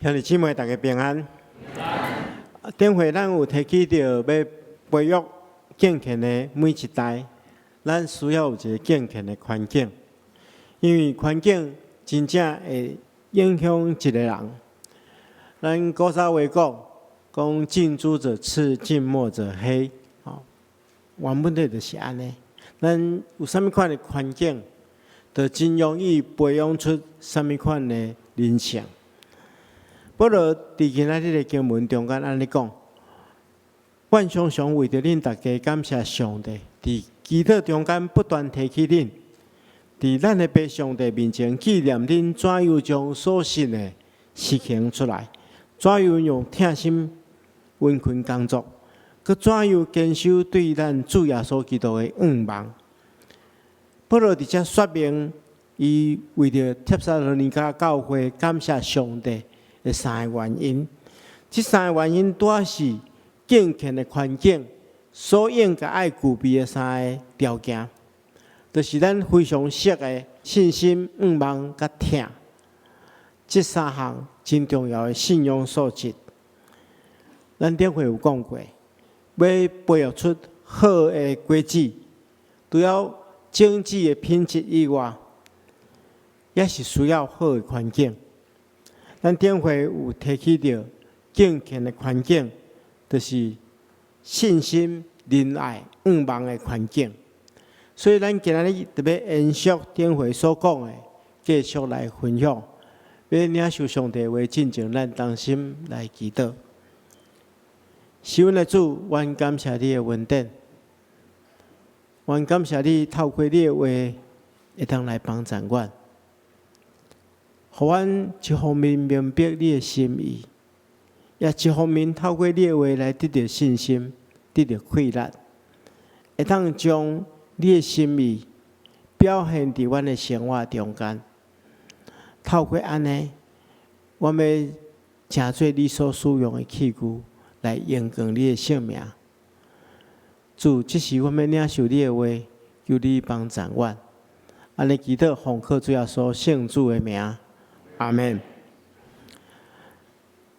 兄弟姊妹，大家平安。頂回咱有提起著欲培育敬虔的每一代，咱需要有一个敬虔的環境，因為環境真正會影響一個人。咱古早話講，講近朱者赤，近墨者黑。吼，原本底就是按呢。咱有啥物款的環境，就真容易培養出啥物款的人性。保羅佇今仔日的經文中間按呢講：阮常常為著恁大家感謝上帝，佇祈禱中間不斷提起恁，佇咱的父上帝面前紀念恁怎樣將所信的實行出來，怎樣用疼心殷勤工作，閣怎樣堅守對咱主耶穌基督的向望。保羅佇遮說明，伊為著帖撒羅尼迦教會感謝上帝的三个原因，這三个原因拄仔是敬虔的環境所應該愛具備的三個條件，就是咱非常熟的信心、向望佮疼，這三項真重要的信仰素質。咱頂回有講過，欲培育出好的果子，除了種子的品質以外，也是需要好的環境。咱頂回有提起著敬虔的環境，就是信心、仁愛、向望的環境。所以咱今仔日特別延續頂回所講的，繼續來分享。欲領受上帝話進前，咱同心來祈禱。是阮的主，阮感謝你的恩典，阮感謝你透過你的話，會當來幫助阮。予阮一方面明白你的心意，也一方面透過你的話來得著信心，得著氣力，會當將你的心意表現佇阮的生活中間。透過按呢，阮欲成做你所使用的器具，來榮光你的聖名。主，這時阮欲領受你的話，求你幫助阮。按呢祈禱，奉靠主耶穌聖子的名。阿們。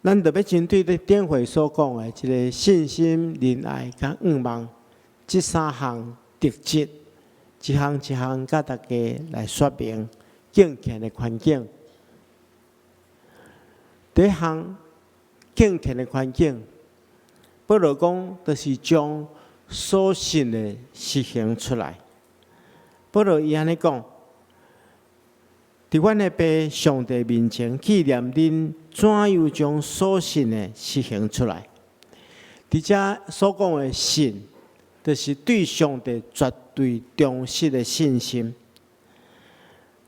咱特別針對咧頂回所講的這个信心、仁愛佮向望這三項特質，一項一項佮大家來說明敬虔的環境。第一項敬虔的環境，保羅講，就是將所信的實行出來。保羅伊按呢講：佇阮的父上帝面前紀念恁怎樣將所信的實行出來。佇遮所講的信，就是對上帝絕對忠實的信心。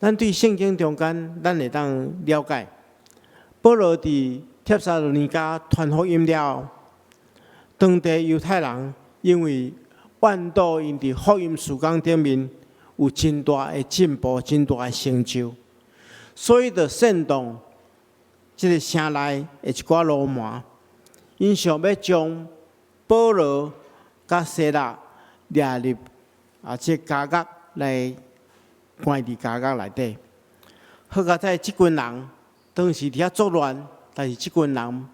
咱對聖經中間，咱會當了解，保羅佇帖撒羅尼迦傳福音了後，當地猶太人因為怨妒𪜶佇福音事工頂面有真大的進步、真大的成就，所以就煽動這个城內的一寡流氓，𪜶想欲將保羅佮西拉掠入這監獄來關佇監獄內底。好佳哉，這群人當時佇遐作亂，但是這群人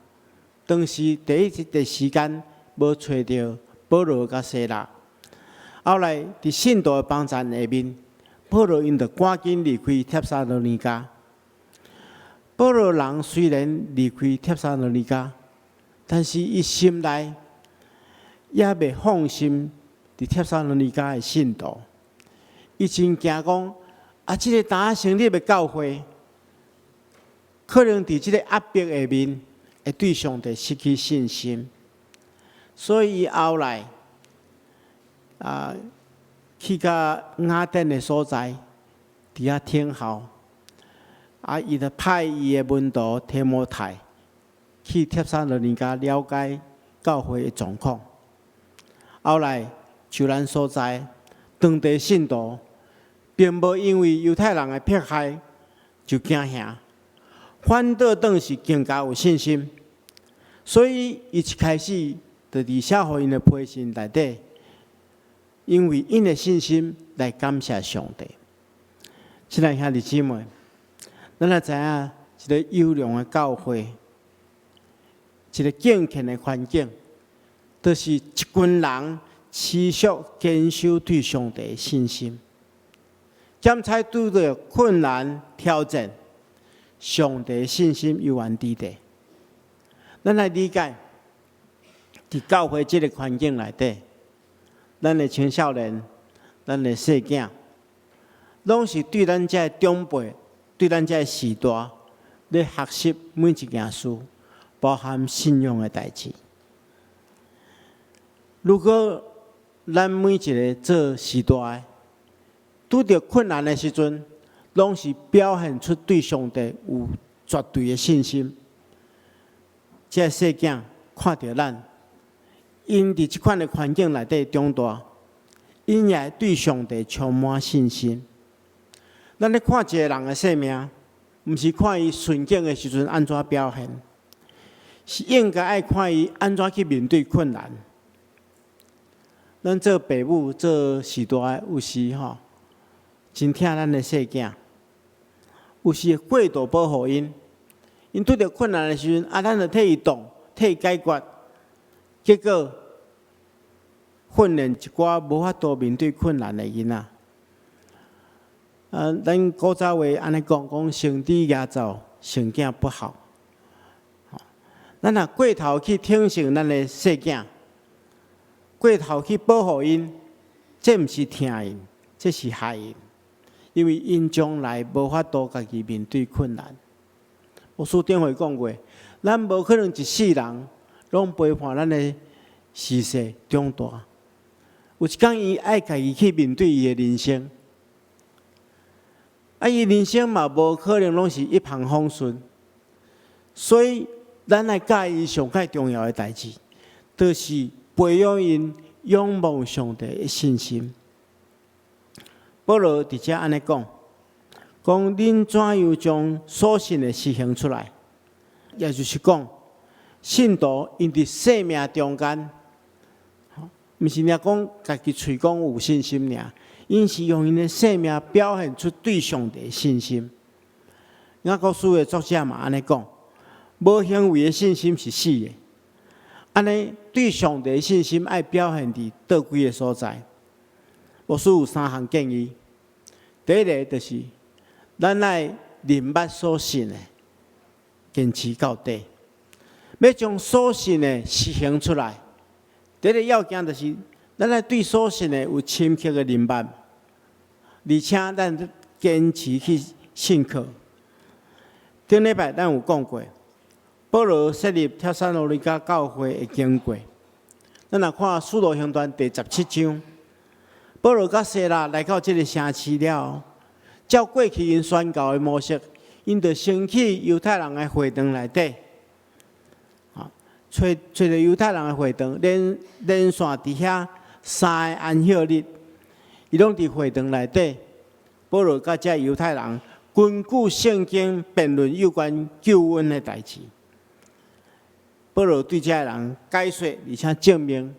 當時第一個時間無揣著保羅佮西拉。後來佇信徒的幫助下面，保羅𪜶就趕緊離開帖撒羅尼迦。保羅人雖然離開帖撒羅尼迦，但是伊心內猶未放心佇帖撒羅尼迦的信徒。伊真驚講，啊，這个拄仔成立的教會，可能佇這个壓迫下面，會對上帝失去信心。所以伊後來去到雅典的所在，佇遐等候。啊，伊就派伊的門徒提摩太去帖撒羅尼迦了解教會的狀況。後來就咱所知，當地信徒並無因為猶太人的迫害就驚嚇，反倒轉是更加有信心。所以伊一開始就佇寫予𪜶的批信內底，因為𪜶的信心來感謝上帝。親愛兄弟姊妹，咱也知影一个優良的教會，一个敬虔的環境，就是一群人持續堅守對上帝的信心，兼且拄著困難挑戰，上帝的信心猶原佇咧。咱來理解，佇教會這個環境內底，咱的青少年、咱的細囝，攏是對咱這个長輩、對咱這个序大咧學習每一件事，包含信仰的代誌。如果咱每一个做序大的，拄著困難的時陣，攏是表現出對上帝有絕對的信心。這个細囝看著咱，𪜶佇這款的環境內底長大，𪜶也會對上帝充滿信心。咱咧看一个人的生命，毋是看伊順境的時陣按怎表現，是應該愛看伊按怎去面對困難。咱做爸母、做序大的，有時吼真疼咱的細囝，有時會過度保護𪜶。𪜶拄著困難的時陣，啊，咱就替伊擋、替伊解決，結果訓練一寡無法度面對困難的囡仔。啊，咱古早話按呢講，講成豬夯灶，成囝不好。咱若過頭去疼惜咱的細囝，過頭去保護𪜶，這毋是疼𪜶，這是害𪜶，因為𪜶將來無法度家己面對困難。牧師頂回講過，咱無可能一世人攏陪伴咱的序細長大。有一工伊愛家己去面對伊的人生，啊，伊人生嘛無可能攏是一帆風順，所以咱愛教伊上蓋重要的代誌，就是培養𪜶仰望上帝的信心。保羅佇遮按呢講，講恁怎樣將所信的實行出來，也就是講，信徒𪜶佇生命中間，毋是爾講家己喙講有信心爾，𪜶是用𪜶的生命表現出對上帝的信心。雅各書的作者嘛按呢講，無行為的信心是死的。按呢對上帝的信心愛表現佇佗幾个所在。牧師有三項建議，第一个就是咱愛認捌所信的，堅持到底，欲將所信的實行出來。第一个要件就是咱愛對所信的有深刻的認捌，而且咱堅持去信靠。頂禮拜咱有講過，保羅設立帖撒羅尼迦教會的經過。咱若看《使徒行傳》第17章，保羅佮西拉來到這个城市了後，照過去𪜶宣教的模式，𪜶就先去猶太人的會堂內底，揣揣著猶太人的會堂，連連續佇遐三个安息日，伊攏佇會堂內底，保羅佮這猶太人根據聖經辯論有關救恩的代誌。保羅對這个人解說，而且證明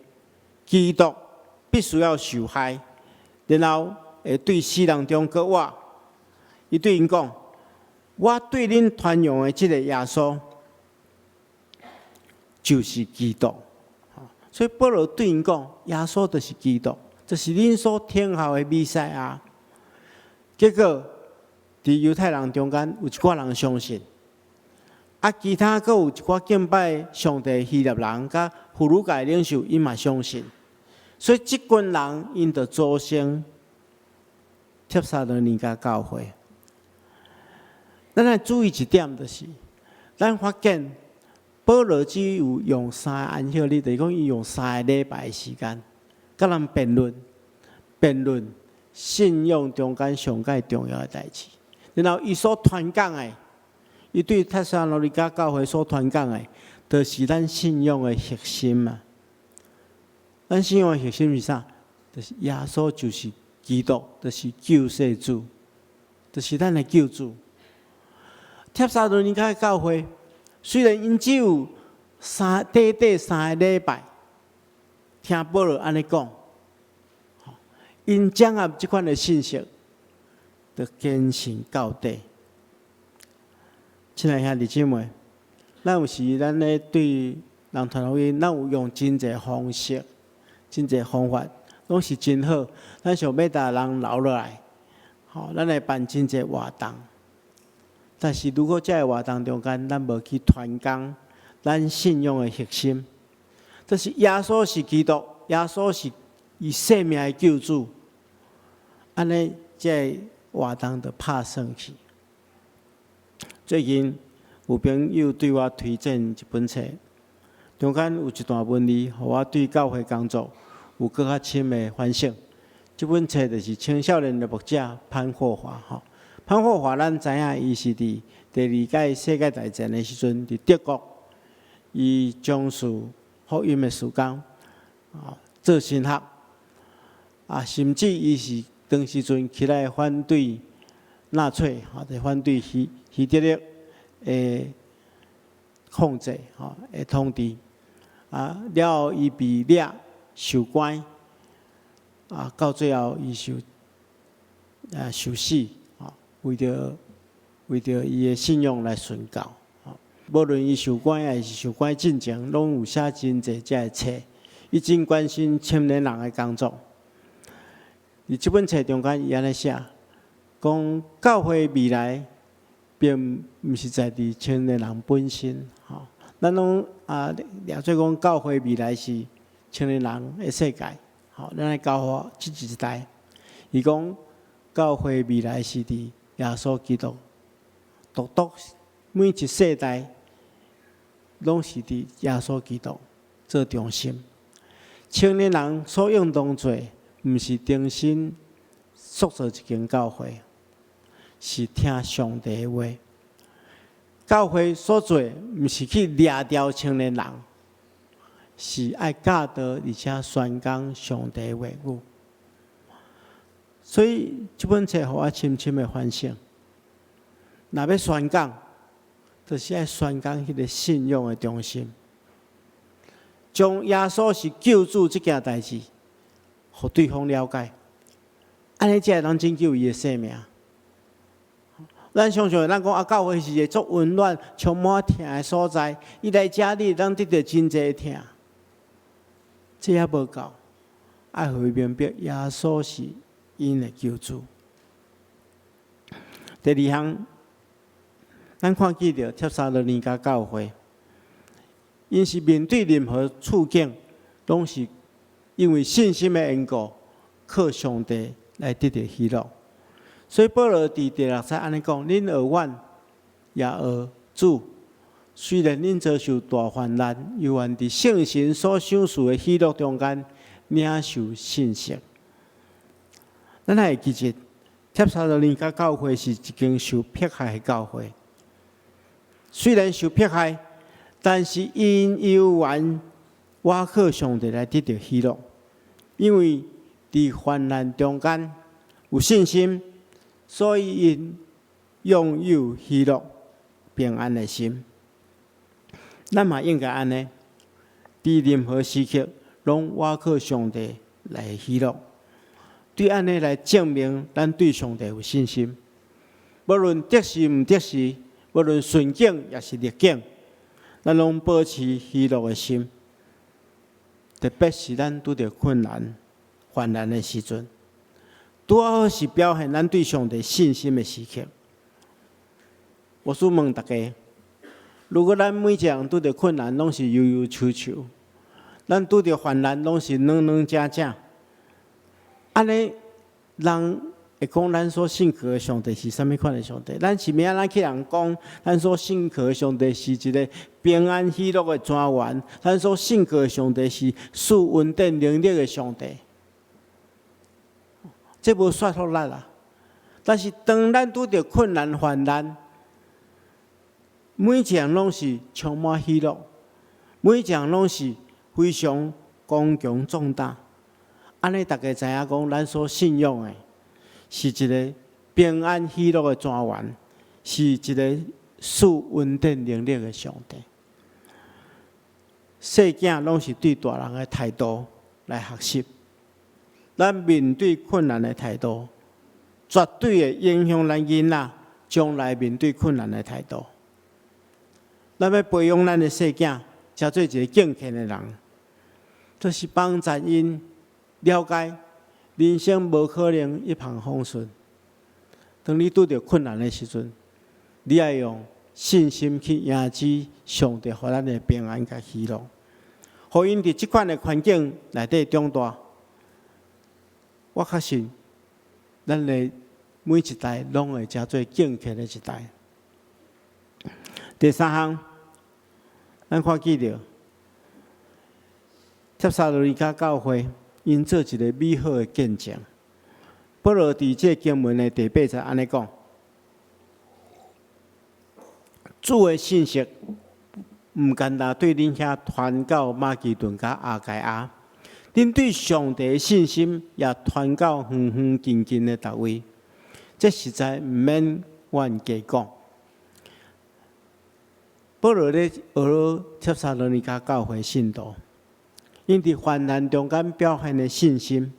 基督必須要受害，然後會對死人中閣活。伊對𪜶講：我對恁傳揚的這个耶穌，就是基督。所以保羅對𪜶講：耶穌就是基督，就是恁所等候的彌賽亞。結果，佇猶太人中間有一寡人相信，啊，其他閣有一寡敬拜上帝的希臘人佮婦孺界領袖，𪜶嘛相信。所以這群人𪜶就組成帖撒羅尼迦教會。咱愛注意一點，就是咱發現保羅只有用三个安息日，就是講伊用三个禮拜的時間，佮人辯論，辯論信仰中間上蓋重要的代誌。然後伊所傳講的，伊對帖撒羅尼迦教會所傳講的，就是咱信仰的核心嘛。咱信仰的核心是啥？就是耶穌就是基督，就是救世主，就是咱的救主。帖撒羅尼迦教會雖然𪜶只有短短三个禮拜，聽保羅按呢講，𪜶掌握這款的信息，就堅信到底。親愛兄弟姊妹，咱有時咱咧對人傳福音，咱有用真濟方式、真濟方法，攏是真好。咱想欲共人留落來，吼，咱會辦真濟活動。但是如果這个活動中間，咱無去傳講咱信仰的核心，就是耶穌是基督，耶穌是伊生命的救主，按呢，這个活動就拍算去。最近有朋友對我推薦一本冊，中間有一段文字，予我對教會工作有閣較深的反省。這本冊就是青少年的牧者潘霍華吼。潘霍華，咱知影伊是佇第二屆世界大戰的時陣，佇德國，伊從事福音的事工，啊，做神學，啊，甚至伊是當時陣起來反對納粹，吼，就反對希特勒的控制，吼，的統治，啊，了後伊被掠受關，啊，到最後伊受死。為著伊的信仰來殉教，無論伊受關抑是受關進前，攏有寫真濟這个冊。伊真關心青年人的工作。佇這本冊中間，伊按呢寫，講教會未來並毋是在佇青年人本身，吼。咱攏啊，掠做講教會未來是青年人的世界，吼，咱愛教化這一代。伊講教會未來是佇耶穌基督，獨獨每一世代攏是佇耶穌基督做中心。青年人所應當做，毋是重新塑造一間教會，是聽上帝的話。教會所做，毋是去掠牢青年人，是愛教導而且宣講上帝的話語。所以這本冊予我深深的反省。若欲宣講，就是愛宣講彼个信仰的中心，將耶穌是救主這件代誌，予對方了解，按呢才會當拯救伊的性命。咱常常咱講啊，教會是一个足溫暖、充滿疼的所在，伊來遮你會當得著真濟疼，這猶無夠，愛予伊明白耶穌是𪜶的救主。第二項，咱看見著帖撒羅尼迦教會，𪜶是面對任何處境，攏是因為信心的緣故，靠上帝來得著喜樂。所以保羅佇第六節按呢講：恁學阮，也學主。雖然恁遭受大患難，猶原佇聖神所賞賜的喜樂中間領受信實。咱還會記得，帖撒羅尼迦教會是一間受迫害的教會。雖然受迫害，但是𪜶猶原倚靠上帝來得著喜樂，因為佇患難中間有信心，所以𪜶擁有喜樂、平安的心。咱嘛應該按呢，佇任何時刻攏倚靠上帝來喜樂，對按呢來證明咱對上帝有信心。無論得時毋得時，無論順境抑是逆境，咱攏保持喜樂的心。特別是咱拄著困難、患難的時陣，拄好是表現咱對上帝信心的時刻。我想問大家，如果咱每一個人拄著困難，攏是憂憂愁愁；咱拄著患難，攏是軟軟正正。按呢，人會講咱所信靠的上帝是啥物款的上帝？咱是欲按怎去人講，咱所信靠的上帝是一个平安喜樂的泉源？咱所信靠的上帝是賜恩典能力的上帝？這無說服力啊！但是當咱拄著困難患難，每一項攏是充滿喜樂，每一項攏是非常剛強壯膽。按呢，大家知影講，咱所信仰的是一个平安喜樂的泉源，是一个賜恩典能力的上帝。細囝攏是對大人的態度來學習，咱面對困難的態度，絕對會影響咱囡仔將來面對困難的態度。咱欲培養咱的細囝，成做一个敬虔的人，這是幫助𪜶了解人生無可能一帆風順。當你拄著困難的時陣，你愛用信心去迎接上帝予咱的平安佮喜樂，予𪜶佇這款的環境內底長大。我確信，咱的每一代攏會成做敬虔的一代。第三項，咱看見著帖撒羅尼迦教會，𪜶做一个美好的見證。保羅佇這个經文的第八節按呢講：主的信息毋干焦對恁遐傳到馬其頓佮亞該亞，恁對上帝的信心也傳到遠遠近近的逐位。這實在毋免阮加講。保羅咧學帖撒羅尼迦教會信徒，𪜶佇患難中間表現的信心，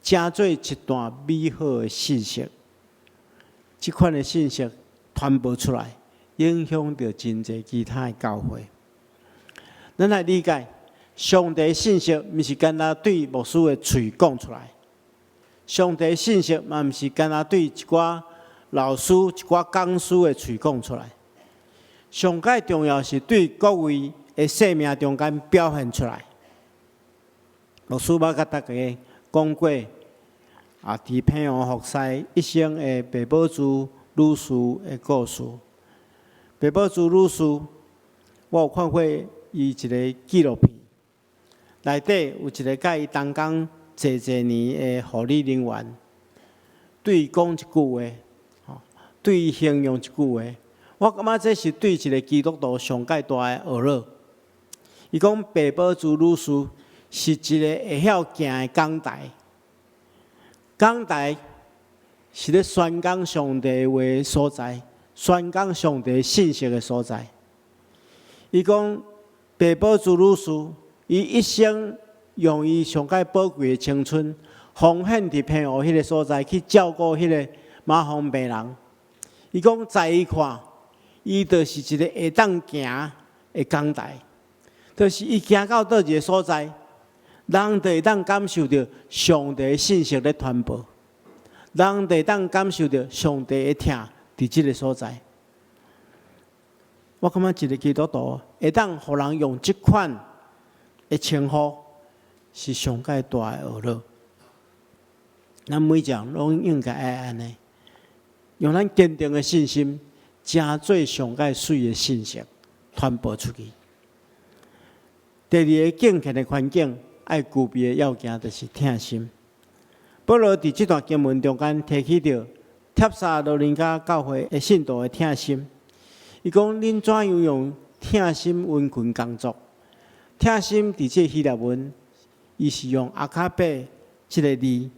成做一段美好的信息。這款的信息傳播出來，影響著真濟其他的教會。咱來理解，上帝信息毋是干焦對牧師的喙講出來，上帝信息嘛毋是干焦對一寡老師、一寡講師的喙講出來。上蓋重要是對各位的生命中間表現出來。牧師捌共大家講過，啊，佇平湖服侍一生的白寶珠女士的故事。白寶珠女士，我有看過伊一個紀錄片，內底有一个佮伊同工濟濟年的護理人員，對伊講一句話，吼，對伊形容一句話，我感覺這是對一个基督徒上蓋大的學樂。伊講白寶珠女士是一个會曉行的講台，講台是咧宣講上帝話的所在，宣講上帝信息的所在。伊講白寶珠女士，伊一生用伊上蓋寶貴的青春，奉獻佇平湖彼个所在去照顧彼个麻風病人。伊講在伊看，伊就是一个會當行的講台，就是伊行到佗一个所在，人就會當感受著上帝的信息咧傳播，人就會當感受著上帝的疼佇這个所在。我感覺一个基督徒會當予人用這款的稱呼，是上蓋大的學樂。咱每一個人攏應該愛按呢，用咱堅定的信心，成做上蓋媠的信息傳播出去。第二个敬虔的環境，愛具備的要件就是疼心。保羅佇這段經文中間提起著帖撒羅尼迦教會的信徒的疼心。伊講恁怎樣用疼心殷勤工作？疼心佇這希臘文，伊是用阿卡貝這个字。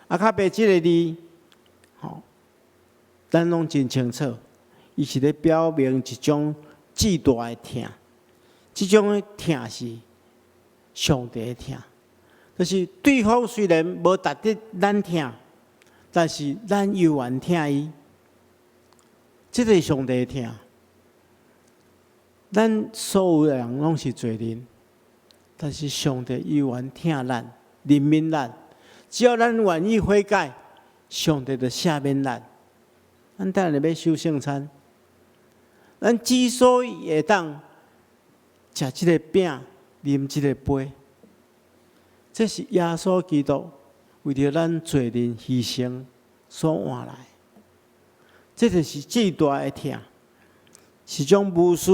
阿卡貝這个字，吼，咱攏真清楚，伊是咧表明一種至大的疼。這種的疼是上帝的疼，就是對方雖然無值得咱疼，但是咱猶原疼伊。這个是上帝的疼。咱所有的人攏是罪人，但是上帝猶原疼咱、憐憫咱。只要咱願意悔改，上帝就赦免咱。咱等下欲守聖餐，咱之所以會當食這个餅、啉這个杯，這是耶穌基督為著咱罪人犧牲所換來。這就是至大的疼，是種無私、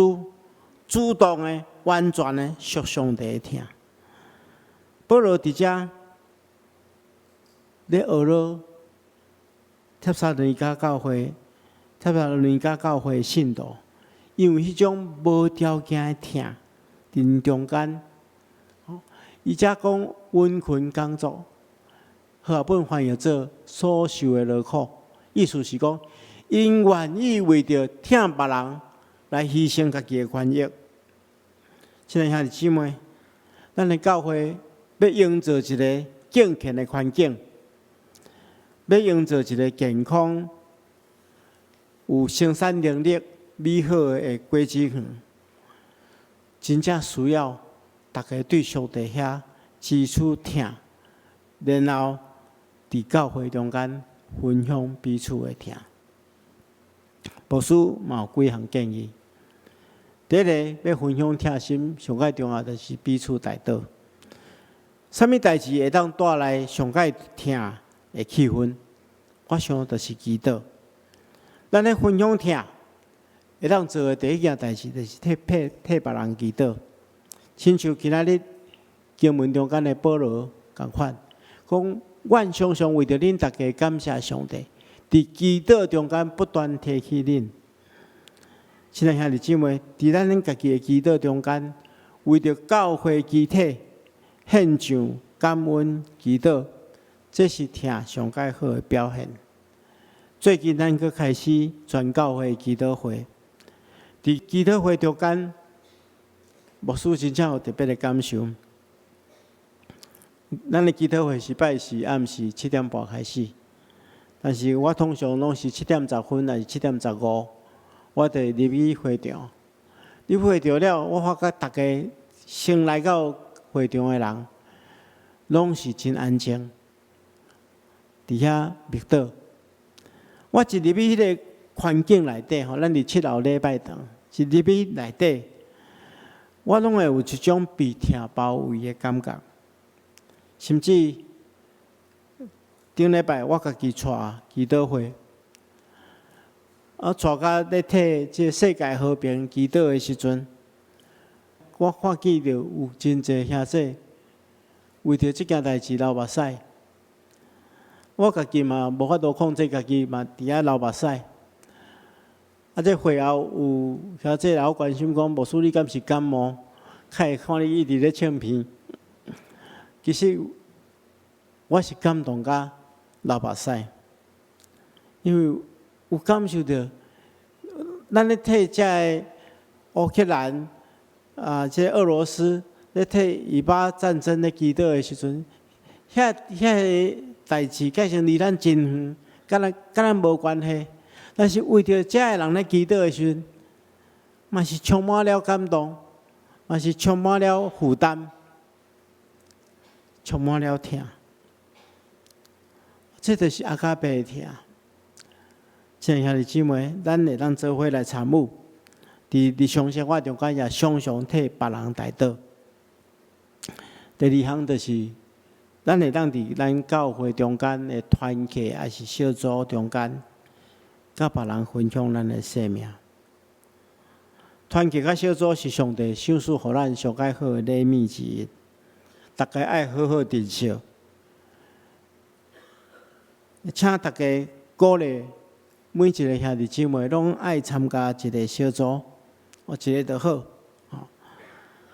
主動的、完全的屬上帝的疼。保羅佇遮咧學了帖撒羅尼迦教會、帖撒羅尼迦教會信徒，因為彼種無條件的疼，佇𪜶中間，伊才講殷勤工作，和合本翻譯做所受的勞苦，意思是講，𪜶願意為著疼別人來犧牲家己的權益。親愛兄弟姊妹，咱的教會欲營造一个敬虔的環境，欲營造一个健康、有生產能力、美好的果子園，真正需要逐家對上帝遐支取疼，然後佇教會中間分享彼此的疼。牧師嘛有幾項建議。第一个欲分享疼心，上蓋重要就是彼此代禱。啥物代誌會當帶來上蓋疼的氣氛？我想就是祈禱。咱咧分享疼，會當做的第一件代誌，就是替別人祈禱。親像今仔日經文中間的保羅仝款，講阮常常為著恁逐家感謝上帝，佇祈禱中間不斷提起恁。親愛兄弟姊妹，佇咱恁家己的祈禱中間，為著教會肢體獻上感恩祈禱，這是疼上蓋好的表現。最近咱閣開始全教會祈禱會，佇祈禱會中間，牧師真正有特別的感受。咱的祈禱會是拜四暗時7點半開始，但是我通常攏是7點10分，抑是7點15，我就入去會場。入會場了，我發覺逐家先來到會場的人，攏是真安靜，佇遐默禱。我一入去彼个環境內底吼，咱佇七樓禮拜堂，一入去內底，我攏會有一種被疼包圍的感覺。甚至頂禮拜我家己帶祈禱會，啊，帶甲咧替這個世界和平祈禱的時陣，我看見著有真濟兄弟為著這件代誌流目屎。我家己嘛無法度控制家己嘛，佇遐流目屎。啊，這會後有兄弟來關心講，牧師你敢是感冒？較會看你一直咧唱片。其實我是感動甲流目屎，因為有感受著，咱咧替遮个烏克蘭啊，這個俄羅斯咧替以巴戰爭咧祈禱的時陣，遐個代誌計算離咱真遠，佮咱無關係。但是為著遮个人咧祈禱的時陣，嘛是充滿了感動，嘛是充滿了負擔，充滿了疼。這就是阿卡貝的疼。親愛兄弟姊妹，咱會當做伙來參與，佇日常生活中間也常常替別人代禱。第二項就是，咱會當佇咱教會中間的團契，抑是小組中間，佮別人分享咱的生命。團契佮小組是上帝賞賜予咱上蓋好的禮物之一，逐家愛好好珍惜。請逐家鼓勵每一个兄弟姊妹，攏愛參加一个小組，哦，一个就好，吼，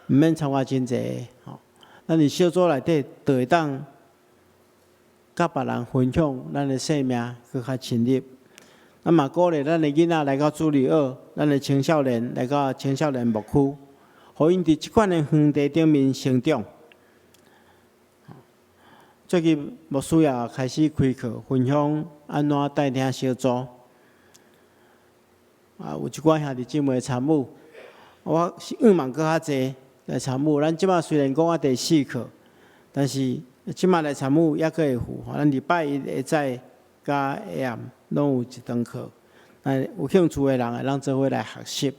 毋免參加真濟，吼。咱佇小組內底，就會當佮別人分享咱的生命，閣較親密。咱嘛鼓勵咱的囡仔來到主日學，咱的青少年來到青少年牧區，予𪜶佇這款的園地頂面成長。最近牧師也開始開課，分享按怎帶領小組。啊，有一寡兄弟姊妹參與，我是向望閣較濟來參與。咱這馬雖然講啊第四課，但是這馬來參與猶閣會赴。咱禮拜一下早佮下暗攏有一堂課，那有興趣的人會當做伙來學習。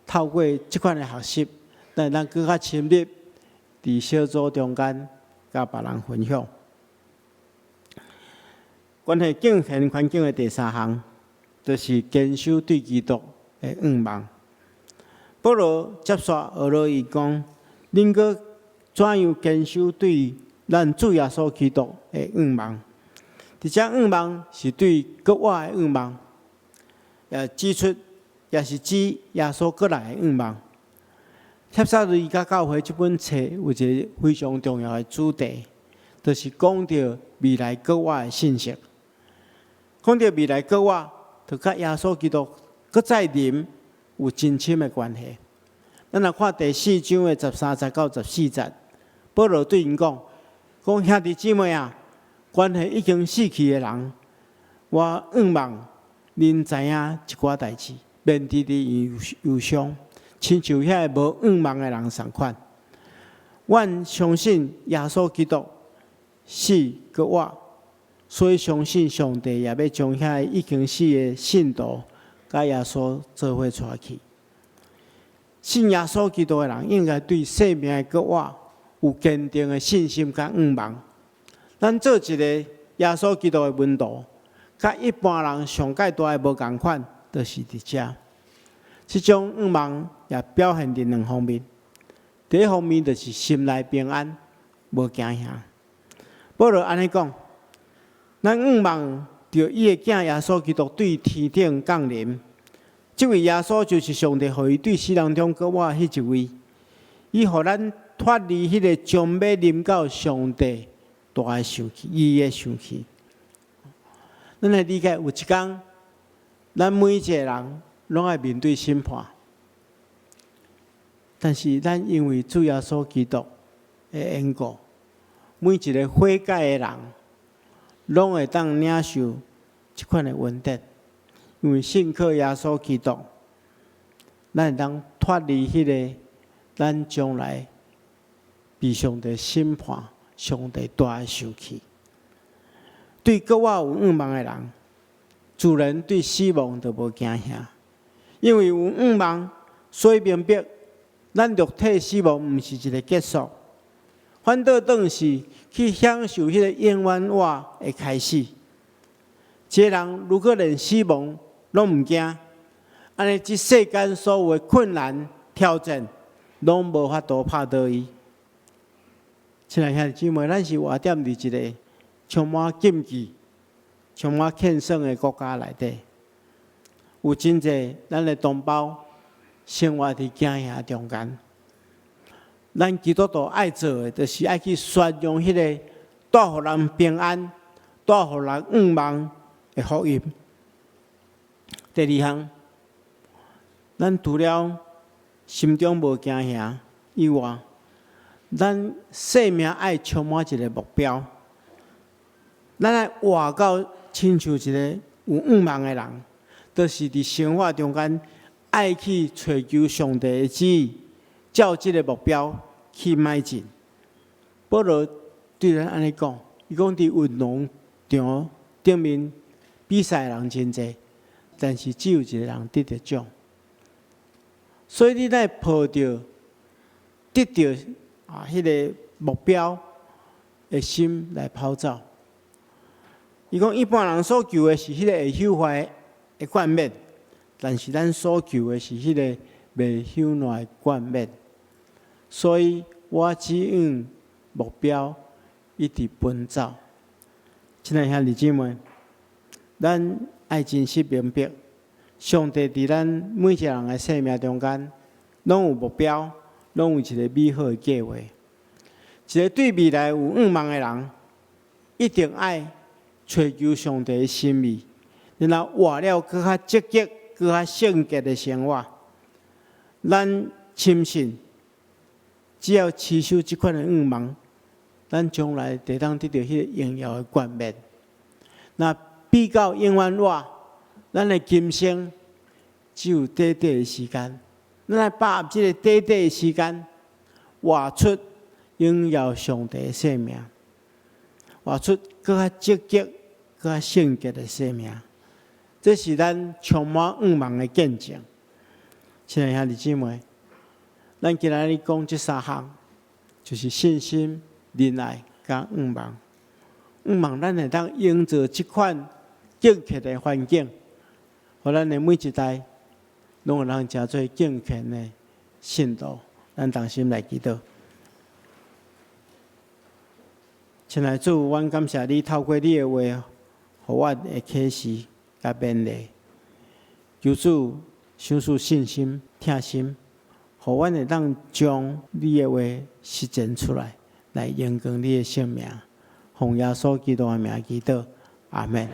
透過這款的學習，咱會當閣較深入佇小組中間佮別人分享。關係敬虔環境的第三項，就是堅守對基督的向望。保羅接續呵咾伊講：恁閣怎樣堅守對咱主耶穌基督的向望？佇遮向望是對閣活的向望，也指出也是指耶穌閣來的向望。帖撒羅尼迦教會這本冊有一个非常重要的主題，就是講著未來閣活的信息。講著未來閣活，就佮耶穌基督閣再臨有真深的關係。咱來看第四章的13節到14節，保羅對𪜶講：講兄弟姊妹啊，關係已經死去的人，我向望恁知影一寡代誌。面直直憂憂傷，親像遐個無向望的人仝款。阮相信耶穌基督死閣活，所以相信上帝也欲將遐個已經死的信徒，佮耶穌做伙帶去。信耶穌基督的人，應該對生命的復活有堅定的信心佮向望。咱做一个耶穌基督的門徒，佮一般人上蓋大的無仝款，就是佇遮。這種向望也表現佇兩方面。第一方面就是心內平安，無驚嚇。保羅按呢講，咱向望著伊的囝耶穌基督對天頂降臨。這位耶穌就是上帝予伊對死人中復活彼一位，伊予咱脫離彼个將欲臨到上帝大的受氣，伊的受氣。咱來理解，有一工，咱每一个人攏愛面對審判，但是咱因為主耶穌基督的緣故，每一个悔改的人，攏會當領受這款的恩典。因為信靠耶穌基督，咱會當脫離彼个咱將來被上帝審判、上帝大的受氣。對閣活有向望的人，自然對死亡就無驚嚇，因為有向望，所以明白咱肉體死亡毋是一个結束，反倒轉是去享受彼个永遠活的開始。一個人如果連死亡攏毋驚，按呢這世間所有的困難挑戰，攏無法度拍倒伊。親愛兄弟姊妹，咱是活踮佇一个充滿禁忌、充滿獻算的國家內底，有真濟咱的同胞生活佇驚嚇中間。咱基督徒愛做的，就是愛去宣揚彼个帶予人平安、帶予人向望的福音。第二項，咱除了心中無驚嚇以外，咱生命愛充滿一个目標。咱愛活到親像一个有向望的人，就是佇生活中間愛去揣求上帝的旨意，照這个目標去邁進。保羅對咱按呢講，伊講佇運動場頂面比賽的人真濟，但是只有一個人得著獎。所以你愛抱著得著啊，彼个目標的心來跑走。伊講一般人所求的是彼个會朽壞的冠冕，但是咱所求的是彼个袂朽爛的冠冕。所以我只向目標一直奔走。親愛兄弟姊妹，咱愛真實明白，上帝佇咱每一個人的生命中間，攏有目標，攏有一个美好的計劃。一个對未來有向望的人，一定愛揣求上帝的心意，然後活了閣較積極、閣較聖潔的生活。咱深信，只要持守這款的向望，咱將來就當得著彼个榮耀的冠冕。若比較永遠活，咱的今生只有短短的時間，咱來把握這个短短的時間，活出榮耀上帝的生命，活出閣較積極、閣較聖潔的生命。這是咱充滿向望的見證。親愛兄弟姊妹，咱今仔日講這三項，就是信心、仁愛佮向望。向望咱會當營造這款敬虔的環境，予咱的每一代攏會當成做敬虔的信徒。咱同心來祈禱。親愛主，阮感謝你透過你的話，予阮的啟示佮勉勵。求主賞賜信心、疼心，予阮會當將你的話實踐出來，來榮光你的聖名。奉耶穌基督的名祈禱，阿們。